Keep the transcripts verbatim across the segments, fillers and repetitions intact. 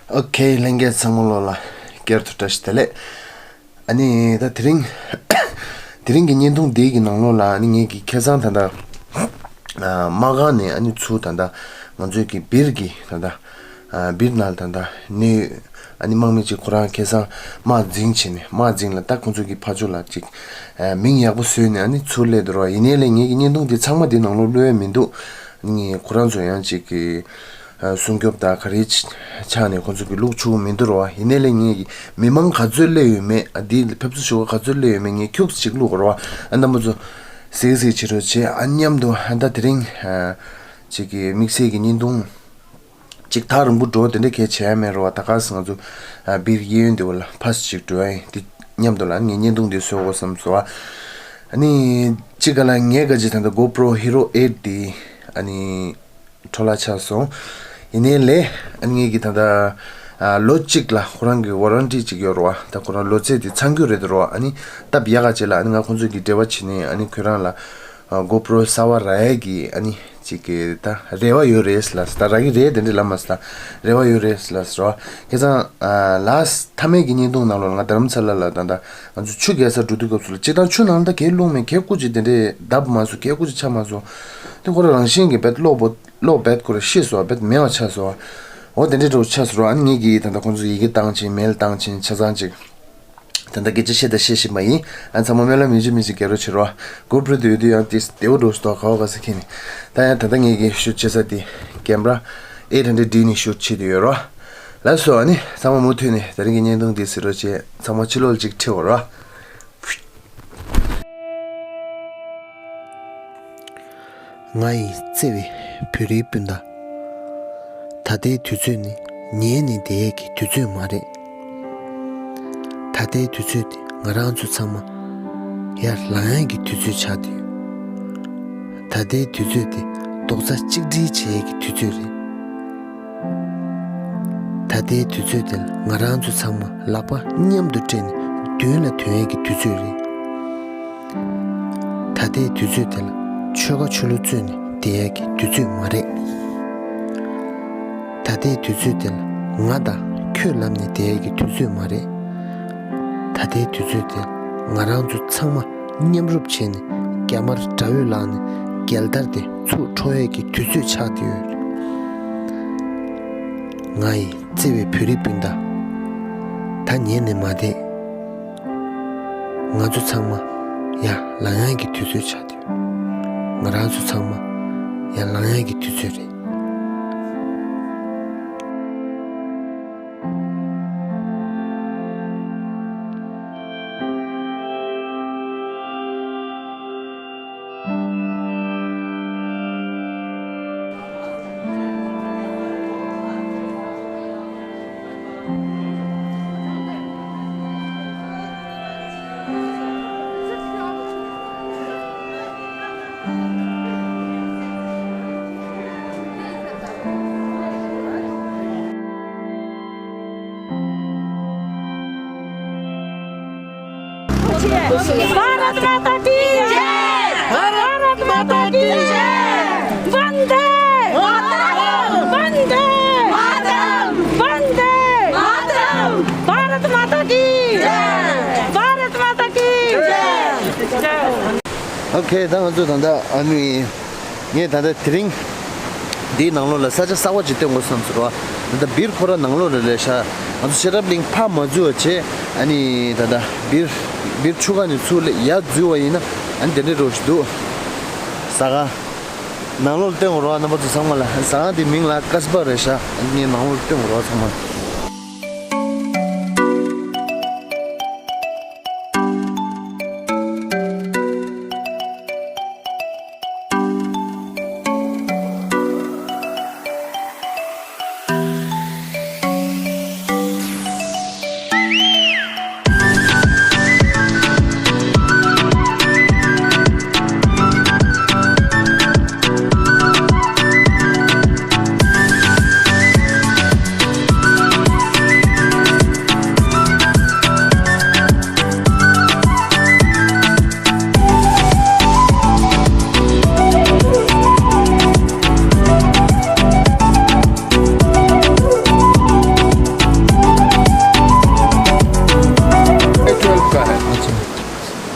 ཨོ་ཁེ། ལྷན་རྒྱས་ཚང་མ་ལོ་ལ་བསྐྱར་དུ་བཀྲ་ཤིས་བདེ་ལེགས། ཨ་ནི་ད་དེ་རིང་དེ་རིང་གི་བརྙན་ཐུང་འདི་གི་ནང་ལོགས་ལ་ཨ་ནི་ངེད་ཀྱི་ཁ་སང་ད་ལྟ་དམག་ཁང་ནས་ཨ་ནི་ཚུར་ད་ལྟ་ང་ཚོའི་གི་སྦིར་གི་ད་ལྟ་སྦིར་ནང་ལ་ད་ལྟ་གནས་ཡོད་ཨ་ནི་དམག་མི་གཅིག་ཁོ་རང་ཁ་སང་དམག་འཛིང་བྱས་ནས་དམག་འཛིང་ལ་ད་ཁོང་ཚོ་གི་ཕར་ཕྱོགས་ལ་གཅིག་མིང་ཡག་པོ་བཟོས་ནས་ཨ་ནི་ཚུར་སླེབས་འདུག་ར། ཡིན་ནའི་ལས་ངེད་ཀྱི་བརྙན་ཐུང་འདི་ཚང་མ་འདི་ནང་ལོགས་བླུག་ཡ་མི་འདུག་ངས་ཁོ་རང་ཚོ་ཡང་ཅིག་གི་སྲུང་སྐྱོབ་དང་ག་རེ་ཆགས་ནས་ཁོ་ཚོ་གི་ལུག་ཆུ་མི་འདུག་ར་བ། ཡིན་ནའི་ལས་ངས་མི་མང་ག་ཚོད་སླེབས་ཡོད་མེད་ཨ་འདི་ཕེབས་བསུ་ཞུ་ག་ག་ཚོད་སླེབས་ཡོད་མེད་ངས་ཁྱུག་ཅིག་བླུག་ར་བ། ཨ་རྣམ་པ་ཚོ་གཟིགས་གཟིགས་བྱེད་རོགས་བྱེད། ཨ་མཉམ་དུ་ཨ་ད་དེ་རིང་ཅིག་གི་དམིགས་བསལ་གྱི་བརྙན་ཐུང་ཅིག་ཐག་རིང་པོ་འགྲོ་དེ་འདྲ་གས་བྱས་ཡ་མེད་ར་བ། ད་ག་སེ་ང་ཚོ་སྦིར་གཡས་གཡོན་དེ་བ་ལ་ཕར་ཅིག་འགྲོ་ཡ་ཡིན། དེ་མཉམ་དུ་ལ་ངས་བརྙན་ཐུང་འདི་བཟོ་དགོས་བསམ་སོང་བ། ཨ་ནི་གཅིག་ག་ལ་ངས་ག་ཅིག་ད་ལྟ་GoPro Hero eight འདི་ཨ་ནི་འཕྲོ་བརླག་ཆགས་སོང་། ཡིན་ནའི་ལས་ཨ་ནི་ངེད་ཀྱི་ད་ལྟ་ལོ་གཅིག་ལ་ཁོ་རང་གི་ཝ་རན་ཊི་ཅིག་ཡོད་རེད་བ། ད་ཁོ་རང་ལོ་ཚད་དེ་ཚང་རྒྱུ་རེད་འདུག་རེད་བ། ཨ་ནི་སྟབས་ཡག་ག་ཅིག་ལ་ཨ་ནི་ང་ཁོང་ཚོ་གི་འབྲེལ་བ་བྱས་ནས་ཨ་ནི་ཁོ་རང་ལ་GoPro གསར་བ་རག་ཡས་ཀྱི་ཨ་ནི་ཅིག་གི་ད་རེ་བ་ཡོད་རེད་ལ། ད་རག་གི་རེད་དེ་འདྲ་ལབ་མ་སོང་། ད་རེ་བ་ཡོད་རེད་ལ་ཟེར་བ། ཁ་སང་ལཱསི་མཐའ་མའི་གི་བརྙན་ཐུང་ནང་ལོགས་ལ་ང་རྡ་རམ་ས་ལ་ལ་ད་ད་ང་ཚོ་ཆུ་རྐྱལ་ས་འགྲོ་དུས་སྐབས་སུ་ལ་སྤྱིར་བཏང་ཆུ་ནང་ལ་ད་གས་རླུང་མེད་གས་སྐུ་ཅིག་དེ་འདྲས་བརྡབ་མ་སོང་། གས་སྐུ་ཅིག་ཆགས་མ་སོང་། དེ་ཁོ་རང་རང་བཞིན་གྱི་བེད་གློག་པོ་གློག་བེད་ཁོ་རང་ཤི་སོང་། བེད་མེད་པ་ཆགས་སོང་། འོ་དེ་འདྲས་འགྲོ་ཆགས་སོང་ར། ཨ་ནི་ངེད་ཀྱིས་ད་ད་ཁོང་ཚོ་ཡི་གེ་བཏང་ཕྱིན་མེལ་བཏང་ཕྱིན་ཆ་ཚང་ཅིག་ད་ལྟ་སྐད་ཆ་བཤད་ད་བཤད་བཞིན་པ་ཡིན། ཨ་ཚང་མ་སྨོན་ལམ་ཡིན་གཅིག་མིན་གཅིག་རྒྱག་རོགས་བྱེད་རོགས། GoPro དེ་ཡོད་དུས་ཡང་དེ་བདེ་བོ་འགྲོ་སོང་། ག་བ་ག་ས་ཁེ་ནི། ད་ཡང་ད་ལྟ་ངེད་ཀྱི་ཤུཊ་བྱེད་ས་དེ་ཀེམ་ར་ཨེ་ཊ་ཧན་ཌེ་རེཌ་ཌི་ནས་ཤུཊ་བྱེད་དུ་ཡོད་རོགས། ལགས་སོ། ཨ་ནི་ཚང་མ་མུ་མཐུད་ནས་དེ་རིང་གི་བརྙན་ཐུང་འདི་གཟིགས་རོགས་བྱེད། ཚང་མ་ཕྱི་ལོགས་ལ་གཅིག་ཁྲིད་འོང་རོགས། ང་ཡི་བརྩེ་བའི་བོད་རིགས་སྤུན་ཟླ། ད་ལྟའི་དུས་ཚོད་ནི་ཉལ་ནས་བསྡད་ཡས་ཀྱི་དུས་ཚོད་མ་རེད། ད་ལྟའི་དུས་ཚོད་དེ་ང་རང་ཚོ་ཚང་མ་ཡར་ལངས་ཡས་ཀྱི་དུས་ཚོད་ཆགས་བསྡད་ཡོད། ད་ལྟའི་དུས་ཚོད་དེ་རྡོག་རྩ་གཅིག་སྒྲིལ་བྱེད་ཡས་ཀྱི་དུས་ཚོད་རེད། ད་ལྟའི་དུས་ཚོད་དེ་ལ་ང་རང་ཚོ་ཚང་མ་ལག་པ་མཉམ་དུ་སྤྲད་ནས་མདུན་ལ་དོན་ཡས་ཀྱི་དུས་ཚོད་རེད། ད་ལྟའི་དུས་ཚོད་དེ་ལ་ཆོལ་ཁ་ཆོས་ལུགས་རྩོད་ནས་བསྡད་ཡས་ཀྱི་དུས་ཚོད་མ་རེད། ད་ལྟའི་དུས་ཚོད་དེ་ལ་ང་དང་ཁྱོད་ལབ་ནས་བསྡད་ཡས་ཀྱི་དུས་ཚོད་མ་རེད། ད་ལྟའི་དུས་ཚོད་དེ་ལ་ང་རང་ཚོ་ཚང་མ་མཉམ་རུབ་བྱས་ནས་རྒྱ་དམར་དགྲ་བོའི་ལག་ནས་རྒྱལ་དར་དེ་ཚུར་འཕྲོག་ཡས་ཀྱི་དུས་ཚོད་ཆགས་བསྡད་ཡོད། ང་ཡི་བརྩེ་བའི་བོད་རིགས་སྤུན་ཟླ། ད་ཉལ་ནས་མ་བསྡད། ང་ཚོ་ཚང་མ་ཡར་ལངས་ཡས་ཀྱི་དུས་ཚོད་ཆགས་བསྡད་ཡོད། ང་རང་ཚོ་ཚང་མ་ཡར་ལངས་ཡས་ཀྱི་དུས་ཚོད་རེད། भारत माता की जय। भारत माता की जय। वंदे मातरम। वंदे मातरम। वंदे मातरम। भारत माता की जय। भारत माता की जय। ཨོ་ཁེ། ད་ང་ཚོ་ད་ལྟ་ཨ་ནི། ངས་ད་ལྟ་དེ་རིང་འདིའི་ནང་ལོགས་ལ་ས་ཆ་གསར་པ་ཅིག་སྟོན་དགོས་བསམ་ཟེར་བ། ད་ལྟ་སྦིར་ཁོ་ར་ནང་ལོགས་ལ་རེད་ཤག་ང་ཚོ་ཤེས་རབ་གླིང་ཕར་མ་འཛུལ་བ་བྱས། ཨ་ནི་ད་ལྟ་སྦིར་སྦིར་ཆུ་ཁ་ནས་ཚུར་ལ་ཡར་འཛུལ་བ་ཡིན་ན་ཨ་ནི་དེ་འདྲའི་རོ་ཞིག་འདུག་ས་ཁ་ནང་ལོགས་ལ་སྟོན་དགོས་རེད་བ། རྣམ་པ་ཚོ་ཚང་མ་ལ། ས་ཁ་འདི་མིང་ལ་ཀ་སི་པ་རེད་ཤག་ཨ་ནི་ངས་ནང་ལོགས་ལ་སྟོན་དགོས་རེད་བ་ཚང་མ།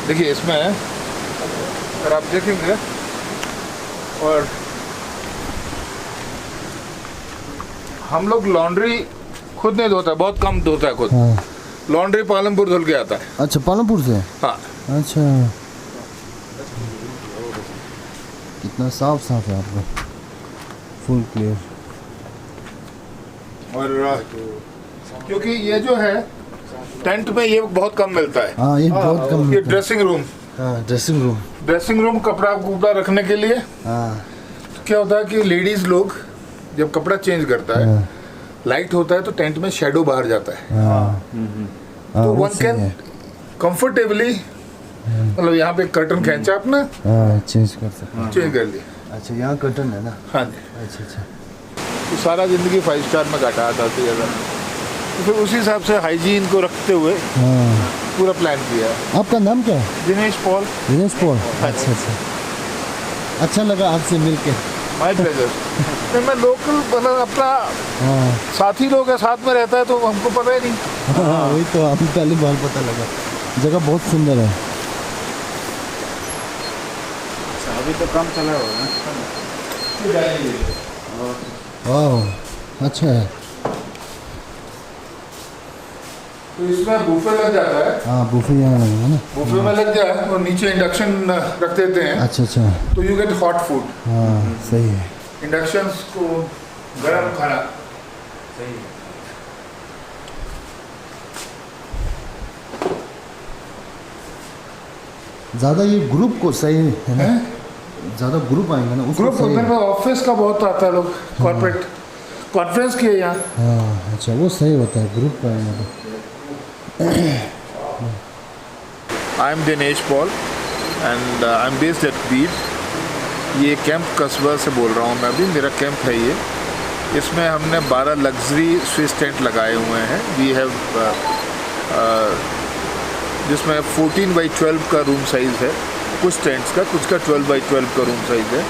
देखिए, इसमें है, अगर आप देखेंगे, और हम लोग लॉन्ड्री खुद नहीं धोता है, बहुत कम धोता है खुद। हाँ। लॉन्ड्री पालमपुर धुल के आता है। अच्छा, पालमपुर से? हाँ। अच्छा, कितना साफ साफ है आपका, फुल क्लियर। और क्योंकि ये जो है, टेंट में ये बहुत कम मिलता है। हाँ, ये बहुत कम ये मिलता है। Dressing room. हाँ, ड्रेसिंग रूम। ड्रेसिंग रूम, कपड़ा उपड़ा रखने के लिए। हाँ। क्या होता है कि लेडीज लोग जब कपड़ा चेंज करता है, हाँ। लाइट होता है तो टेंट में शैडो बाहर जाता है। हाँ। हाँ, तो वो वन सही कैन है। कंफर्टेबली, मतलब, यहाँ पे कर्टन खींचा अपना, हाँ, चेंज कर सकते हैं। चेंज कर लिया। अच्छा, यहाँ कर्टन है ना? हाँ जी। अच्छा, अच्छा। तो सारा जिंदगी फाइव स्टार में काटा था, तो ज़्यादा, तो फिर उसी हिसाब से हाइजीन को रखते हुए हाँ। पूरा प्लान किया है। आपका नाम क्या है? दिनेश पॉल। दिनेश पॉल। हाँ जी। अच्छा, अच्छा, अच्छा लगा आपसे मिलके। My pleasure. नहीं, मैं लोकल, मतलब, अपना हाँ। साथी लोग है, साथ में रहता है, तो हमको पता ही नहीं। हाँ, वही तो, हम पहली बार पता लगा। जगह बहुत सुंदर है। अच्छा, अभी तो काम चला हुआ है ना? वाह, अच्छा है। तो इसमें बुफे लग जाता है। हाँ, बुफे यहाँ लगेगा ना? बुफे में लग जाए और नीचे इंडक्शन रख देते हैं। अच्छा, अच्छा। तो यू गेट हॉट फूड। हाँ, सही है। इंडक्शन को गरम खाना। सही है। ज़्यादा ये ग्रुप को सही है ना? हैं? ज़्यादा ग्रुप आएंगे ना, उसको ग्रुप सही है। मेरे पास ऑफिस का बहुत आता है लोग, हाँ। कॉर्पोरेट कॉन्फ्रेंस किए यहाँ। हाँ, अच्छा, वो सही होता है, ग्रुप का आएंगे तो। I am Dinesh Paul and, uh, I am based at Beed. ये कैंप कस्बा से बोल रहा हूँ मैं अभी, मेरा कैंप है ये। इसमें हमने बारह लग्जरी स्विस टेंट लगाए हुए हैं। वी हैव, जिसमें फोर्टीन बाई ट्वेल्व का रूम साइज़ है कुछ टेंट्स का, कुछ का ट्वेल्व बाई ट्वेल्व का रूम साइज़ है।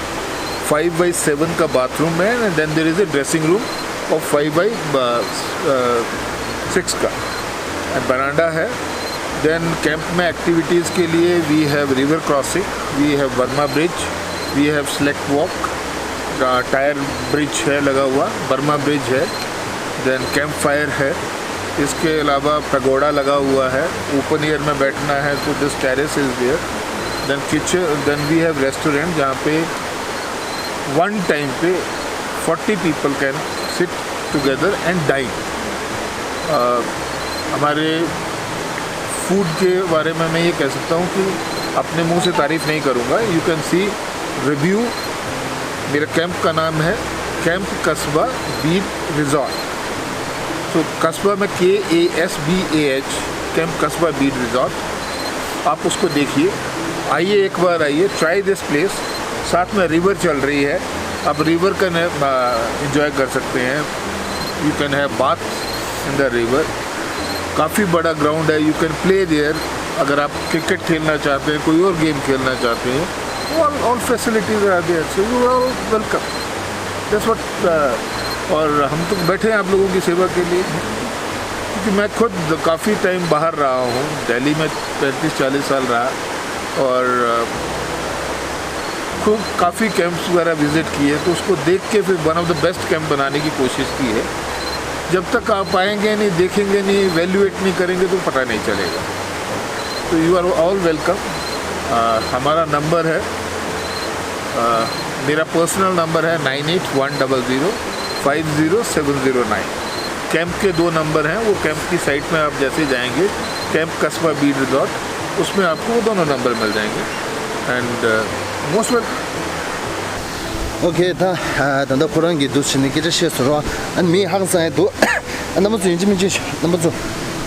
फाइव बाई सेवन का बाथरूम है, and then there is a dressing room of five by six का, and बरांडा है। देन कैंप में एक्टिविटीज़ के लिए we have river crossing, we have Burma bridge, we have sled walk, tyre bridge है लगा हुआ, बर्मा ब्रिज है, then camp fire है। इसके अलावा पगोडा लगा हुआ है। ओपन एयर में बैठना है तो this terrace is there। Then kitchen, then we have restaurant, जहाँ पे वन टाइम पे forty people can sit together and dine. हमारे फूड के बारे में मैं ये कह सकता हूँ कि अपने मुंह से तारीफ नहीं करूँगा। You can see review। मेरे कैंप का नाम है कैंप कस्बा बीड रिजॉर्ट। तो कस्बा में, K A S B A H, camp Kasbah bead resort, आप उसको देखिए। आइए, एक बार आइए, try this place। साथ में रिवर चल रही है, आप रिवर का एंजॉय कर सकते हैं। You can have bath in the river। काफ़ी बड़ा ग्राउंड है, you can play there। अगर आप क्रिकेट खेलना चाहते हैं, कोई और गेम खेलना चाहते हैं, all all facilities are there, so you are all welcome। That's what। और हम तो बैठे हैं आप लोगों की सेवा के लिए, क्योंकि मैं खुद काफ़ी टाइम बाहर रहा हूँ, दिल्ली में पैंतीस चालीस साल रहा, और खूब काफ़ी कैंप्स वगैरह विजिट किए, तो उसको देख के फिर one of the best camp बनाने की कोशिश की है। जब तक आप आएंगे नहीं, देखेंगे नहीं, इवैल्यूएट नहीं करेंगे, तो पता नहीं चलेगा। तो you are all welcome। हमारा नंबर है, आ, मेरा पर्सनल नंबर है nine eight one double zero five zero seven zero nine. Camp के दो नंबर हैं, वो कैंप की साइट में आप जैसे जाएंगे, कैंप कस्बा बीड रिजॉर्ट, उसमें आपको वो दोनों नंबर मिल जाएंगे। And most welcome। ཨོ་ཁེ། ད་ད་ལྟ་ཁོ་རང་གིས་འདུག་བྱས་ནས་སྐད་ཆ་བཤད་ཟེར་རོ། ཨ་ནི་མི་ཧང་སང་ཡ་འདུག་ཨ་རྣམ་པ་ཚོ་ཡིན་གཅིག་མིན་གཅིག་རྣམ་པ་ཚོ་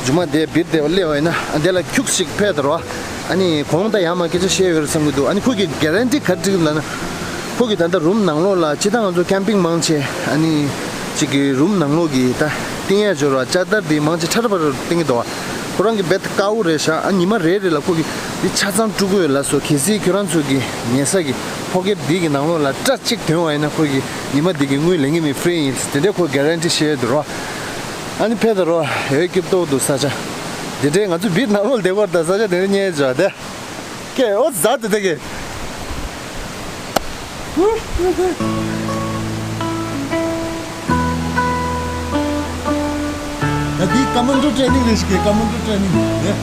མཇུག་མ་དེ་བིར་དེ་བ་སླེབས་པ་ཡིན་ན། ཨ་འདི་ལ་ཁྱུག་ཞིག་ཕེབས་དང་རོ། ཨ་ནི་གོང་ད་ཡང་མ་སྐད་ཆ་བཤད་ཡོད་རེད་བསམ་གྱི་འདུག་ཨ་ནི་ཁོ་གི་གེ་རན་ཊི་ག་རེ་ལབ་ན། ཁོ་གི་ད་ལྟ་རུམ་ནང་ལོགས་ལ་ཅི་ད་ང་ཚོ་ཀེམ་པིང་མང་ཆེ་ཨ་ནི་ཅིག་གི་རུམ་ནང་ལོགས་ཀྱི་ད་ཏིང་ཡ་འབྱོར་བ་ཅ་དར་དེ་མང་ཆེ་ཁྲ་ཁྲ་པ་ར་ཏིང་གི་འདུག་ཁོ་རང་གི་བེད་དཀར་པོ་རེད་ཤག་ཨ་ཉི་མ་རེ་རེ་ལ་ཁོ་གི་འདི་ཆ་ཚང་དཀྲུག་གི་ཡོད་ལ་སོ། གལ་སྲིད་ཁྱོད་རང་ཚོ་གི་ཉལ་ས་གི་ཕོ་ཁེབ་འདི་གི་ནང་ལོགས་ལ་སྐྲ་གཅིག་ཐོན་པ་ཡིན་ན་ཁོ་གི་ཉི་མ་འདི་གི་དངུལ་ལེན་གི་མེད། ཧྥི་རི་ཡིན། དེ་འདྲའི་ཁོ་གེ་རན་ཊི་བཤད་ཡོད་འདུག་རོ། ཨ་ནི་ཕེབས་དང་རོ། ཧེ་སྐྱིད་པོ་འདུག་ས་ཆ་དེ་འདྲའི། ང་ཚོ་བིར་ནང་ལོགས་བསྡད་པར་ད་ས་ཆ་དེ་འདྲ་རྙེད་བྱ་དེ། ཀེ་ཨོ་ཛ་དེ་དེ་ཀེ། ད་འདི་ཀ་མན་ཌོ་ཊེ་རེ་ནིང་རེད་ཤག་ཀེ། ཀ་མན་ཌོ་ཊེ་རེ་ནིང་རེད།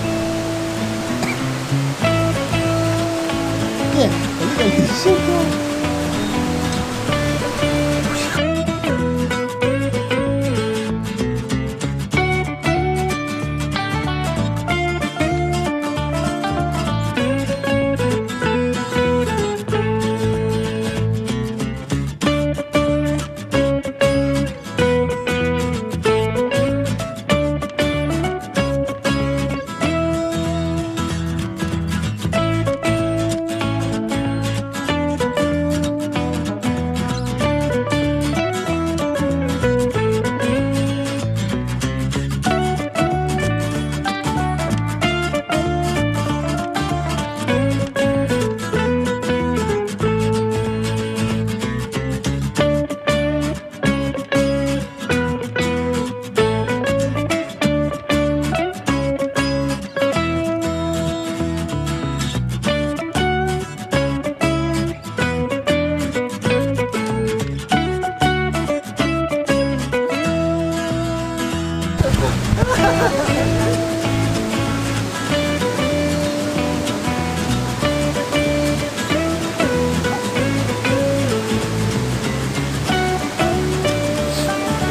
ཀེ་ད་འདི་ག་ཡིན་ཤག་ཀེ།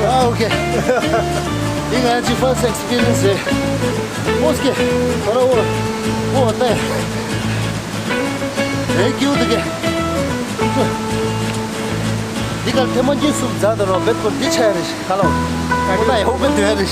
ཨ། ཨོ་ཁེ། འདི་ང་ཚོའི་first experience རེད། ཨོ་ཁེ། ཁོ་ར་འོ། འོ་ཏེ། ཨེ་ཀྱུ་དེ་ཀེ། འདི་གར་ཐེངས་མ་གཉིས་གསུམ་ཛ་དང་རོ་བེད་ཀོ་འདི་ཆ་ཡ་རེད་ཁ་ལོ། ཁོ་ན་ཡ་ཧོ་བེད་དུ་ཡ་རེད།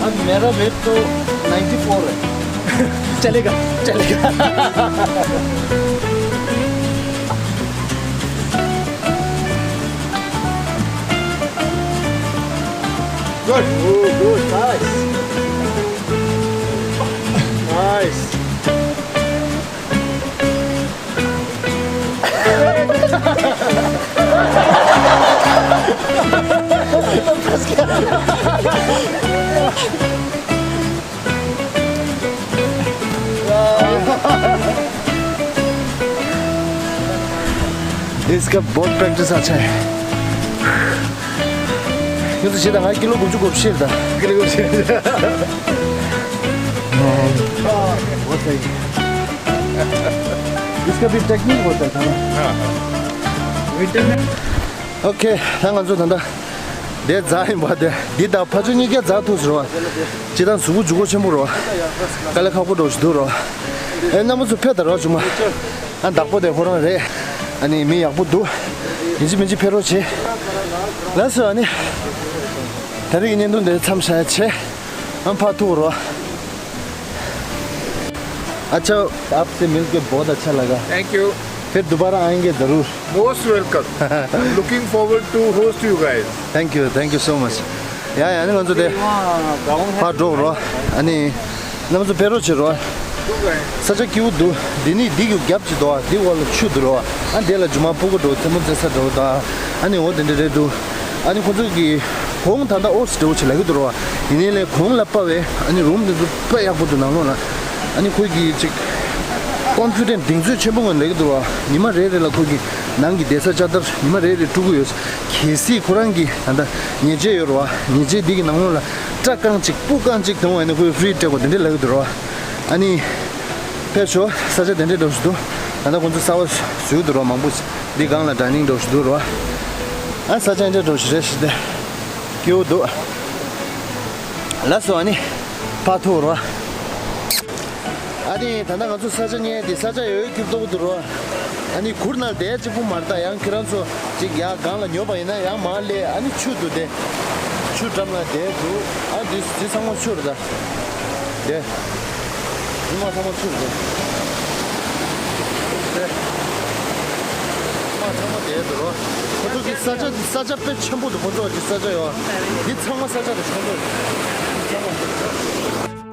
अब मेरा वेट तो नाइंटी फ़ोर है। चलेगा, चलेगा। Good. Oh, good. Nice. Nice. इसका बहुत प्रैक्टिस अच्छा है। क्योंकि सीधा हमारे किलो गुपचुप गुपशीर था। किलो गुपशीर। बहुत सही। इसका भी टेक्निक होता है थोड़ा। हाँ, हाँ। ཨོ་ཁེ། ད་ང་ཚོ་ད་ལྟ་དེ་ཛ་ཡིན་པ། དེ་འདི་དང་ཕ་ཆུ་གཉིས་ཀ་ཛ་ཐུག་ཟེར་བ། ཅི་དང་གཟུགས་པོ་འཇུག་སྒོ་ཆེན་པོ་རོ། དཀའ་ལས་ཁག་པོ་འགྲོ་ཞིག་འདུག་རོ། ཨེ་རྣམ་པ་ཚོ་ཕེབས་དང་རོ་བྱུང་མ། ཨ་བདག་པོ་དེ་ཁོ་རང་རེད། ཨ་ནི་མི་ཡག་པོ་འདུག་ཡིན་གཅིག་མིན་གཅིག་ཕེབས་རོགས་བྱེད། ལགས་སོ། ཨ་ནི་ད་རེས་ཀྱི་བརྙན་ཐུང་འདི་མཚམས་བཞག་ཡ་བྱེད། ཨ་ཕར་ཐུག་རོ། अच्छा, आपसे मिलके बहुत अच्छा लगा। Thank you. फिर दोबारा आएंगे जरूर। Most welcome. Looking forward to host you guys. Thank you, thank you so much. ཡ་ཡ། ཨ་ནི་ང་ཚོ་དེ་ཕར་འགྲོ་རོ། ཨ་ནི་རྣམ་ཚོ་ཕེབས་རོགས་བྱེད་རོ། ས་ཆ་སྐྱིད་པོ་འདུག་འདི་ནི་འདི་གི་རྒྱབ་ཅིག་འདུག་འདི་འོག་ལ་ཆུ་འདུག་རོ། ཨ་འདི་ལ་རྒྱུ་མ་སྤུ་གུ་འགྲོ་རྩེད་མོ་རྩེ་ས་འགྲོ་དང་། ཨ་ནི་འོ་དེ་འདྲ་རེད་འདུག་ཨ་ནི་ཁོ་ཚོ་གི་གོང་ད་ལྟ་ཨོ་སི་འདྲ་བོ་ཅིག་ལབ་ཀྱི་འདུག་རོ། ཡིན་ནའི་ལས་གོང་ལ་དཔའ་བའི་ཨ་ནི་རུམ་དེ་ཚོ་དཔེ་ཡག་པོ་འདུག་ནང་ལོགས་ལ། ཨ་ནི་ཁོ་གི་ཅིག་ཀོན་ཕི་ཌེན་ཊི་གདེང་ཚོད་ཆེན་པོ་ངོས་ལབ་ཀྱི་འདུག་རོ། ཉི་མ་རེ་རེ་ལ་ཁོ་གི་ནང་གི་བསྡད་ས་ལྕགས་དར་ཉི་མ་རེ་རེ་སྤྲོད་ཀྱི་ཡོད། གལ་སྲིད་ཁོ་རང་གི་ད་ལྟ་ཉལ་ཆས་ཡོད་རོ། ཉལ་ཆས་འདི་གི་ནང་ལོགས་ལ་སྐྲ་རྐང་གཅིག་སྤུ་རྐང་གཅིག་དང་བ་ཡིན་ན་ཁོས་ཧྥི་རི་སྤྲད་དགོས་དེ་འདྲ་ལབ་ཀྱི་འདུག་རོ། ཨ་ནི་ཕེབས་ཤོག་ས་ཆ་དེ་འདྲའི་འདྲ་ཞིག་འདུག་ད་ལྟ་ཁོང་ཚོ་གསར་པ་བཟོས་འདུག་རོ། མང་པོ་འདི་སྒང་ལ་ཌའི་ནིང་འདྲ་ཞིག་འདུག་རོ། ཨ་ས་ཆ་འདྲ་འདྲ་ཞིག་རེད་ཞིག་སྟེ། སྐྱིད་པོ་འདུག་ལགས་སོ། ཨ་ནི་ཕར་ཐུག་རོ། ཨ་ནི་ད་ལྟ་ང་ཚོ་ས་ཆ་ཉལ་དེ་ས་ཆ་ཡོད་སྐྱིད་པོ་འདུག་རོ། ཨ་ནི་གུར་ནང་བསྡད་གཅིག་པུ་མ་རེད། ད་ཡང་ཁྱེད་རང་ཚོ་ཅིག་ཡར་སྒང་ལ་ཉོ་བ་ཡིན་ན་ཡང་མར་སླེབས། ཨ་ནི་ཆུ་འདུག་སྟེ། ཆུ་འགྲམ་ལ་བསྡད་འདུག་ཨ་འདི་འདི་ཚང་མ་ཆུ་རེད་ད། འདི། འདི་མ་ཚང་མ་ཆུ་རེད་ད། འདི། མ་ཚང་མ་བསྡད་འདུག་རོ། ཁོ་ཚོ་གི་ས་ཆ་ས་ཆ་དཔེ་ཆེན་པོ་འདུག་ཁོ་ཚོ་གི་ས་ཆ་ཡོད། འདི་ཚང་མ་ས་ཆ་དེ་ཁོ་ཚོ་ཚང་མ།